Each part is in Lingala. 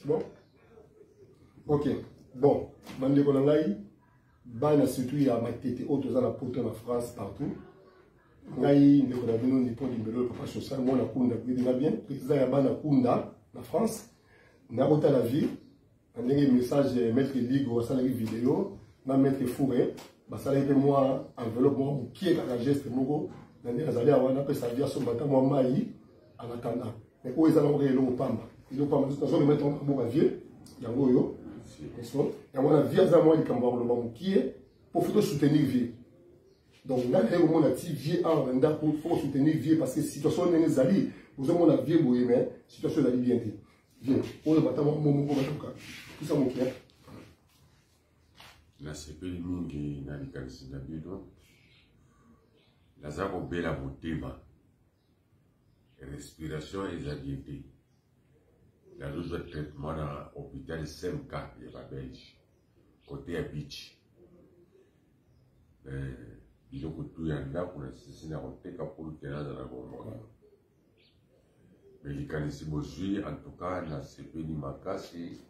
Bon, ok. Bon, bandeko na ngai, bana surtout ya Matete oyo toza na poto, na France, partout, ngai ndeko na bino Nipo Limbelo, papa social, mwana Kunda, boyebi bien, président ya bana Kunda na France. Nakotala vie na ndenge message maître Ligo asalaki video na maître Foure, basalaki mpe mwa enveloppe moko mokie, kaka geste moko na ndenge azali awa, napesa vie asomba ata mwa mai en attendant. Mais oyo eza nango kaka eloko pamba, eloko pamba. Nazo remettre yango maboko ya vie yango oyo. Yango wana vie aza mwa likambo ya koloba mokie po faut tosoutenir vie. Donc ngai naye komona ti vie awa na ndako, faut soutenir vie parce que situation ndenge ezali, ozomona vie boye, mais situation ezali bien te. Vie oyo bata mwa moko batoka pusa mokie. Nasepeli mingi na likanisi na bino. Naza kobela motema, respiration eza bien te. Nazozwa traitement na hôpital CMK ya Babelge, côté ya beach. Biloko tu ya ndako nasisi na koteka pour que nazala bomoi. Mais likanisi bozwi, en tout cas nasepeli makasi.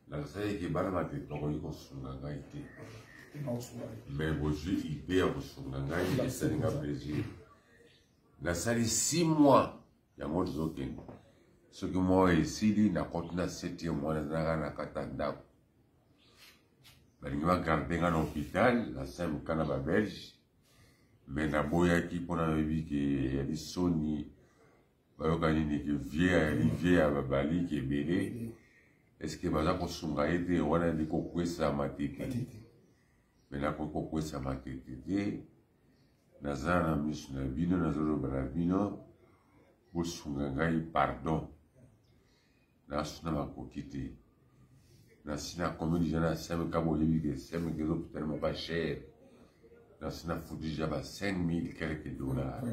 Nasalaki bana Matete bakoki kosunga ngai te, mais bozwi idée ya kosunga ngai, esalinga plaisir. Nasali 6 mois yango tozokende, soki mwa esili nakoti na 7e mois. Nazalaka na kati ya ndako, balingi bagarde nga na hôpital na CMK na Babelge, mais naboyaki mpona nayebi ke eyali soni. Bayoka nini ke vie ayali vie ya babaliki ebele, est-ce baza kosunga ye te? Wana yali kokwesa Matete, mais nakoki kokwesa Matete te. Naza na miso na bino, nazoloba na bino, bosunga ngai, pardon. Nasuna makoki te. Nasi nakomi deja na CMK, boyebi ke CMK eza hôpital moko ya cher. Nasi nafuti deja ba 5000 quelque dollar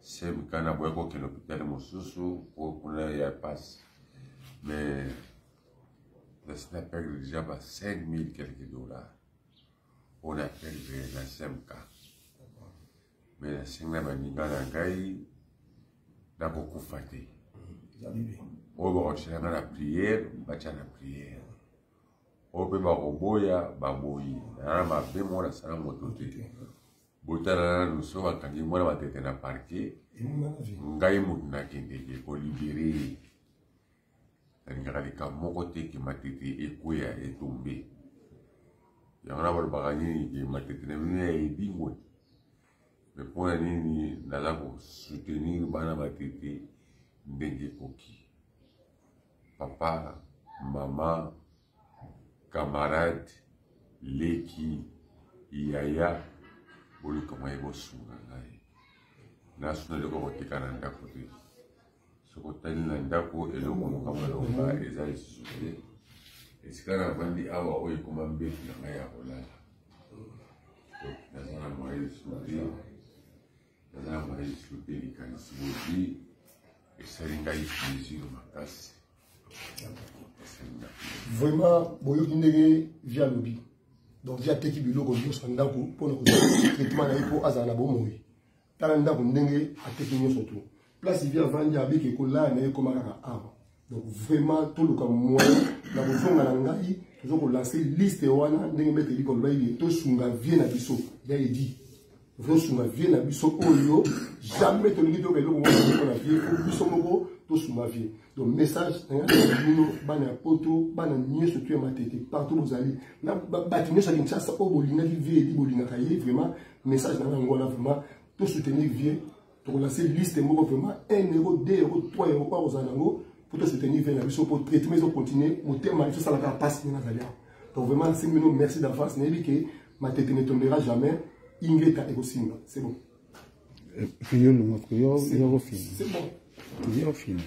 CMK. Naboya kokende hôpital mosusu po kuna ya pasi, mais nasi na perdre deja ba 5000 quelque dollar oyo na perdre na CMK. Mais nasengi na baninga na ngai, nakokufa te. Oyo bakotiela nga na prière, batya na prière. Oyo mpe bakoboya, baboyi. Naa mabe moko nasala moto te. Botala nanu, so bakangi mwana Matete na parquet, ngai motu nakendeke kolibérer ye. Nalingaka likambo moko te ke Matete ekweya, etombe. Yango na balobaka nini ke Matete na bino ya edingwe. Mais mpona nini naza kosoutenir bana Matete ndenge ekoki? Papa, mama, camarade, leki, yaya, boluka ngai, bosunga ngai. Nasuna eloko koteka na ndako te. Soki otali na ndako, eloko moko malonga eza lisusu te. Esika navandi awa, oyo ekoma mbetu na ngai ya kolala. Naza na moyen lisusu te, naza na moyen lisusu te. Likanisi bozwi esali ngai plaisir makasi, esali ngai. Vraiment, boyoki ndenge vie alobi. Donc vie ateki biloko nyonso ya ndako mpona kozwa traitement na ye mpo azala na bomoi. Tala ndako ndenge ateki nyonso tu. Place vie avandi, abiki kolala na ye ekoma kaka awa. Donc vraiment, toluka moyen na kozonga na ngai. Toza kolancer liste wana ndenge maître Liko alobaki, tosunga vie na biso ya Edi, tosunga vie na biso oyo. Jamais tolingi toyoka eloko moko na vie po biso moko tosunga vie. Donc message na ngai na bino, bana ya poto, bana nyonso tu ya Matete partout bozali, na bato nyonso ya Kinshasa oyo bolingaki vie Edi, bolingaka ye vraiment, message na ngai yango wana. Vraiment, tosoutenir vie. Tokolancer liste moko vraiment, 1 euro, 2 euro, 3 euro, oyo kozala nango po tosoutenir vie na biso, po traitement ezocontinue. Motema ezosalaka mpasi ndenge nazali awa. Donc vraiment, nasengi bino merci d'avance. Nayebi ke Matete ne tombera jamais. Ingeta, ekosimba, c'est bon. Yo, yo, yo, c'est bon. Yo, fini.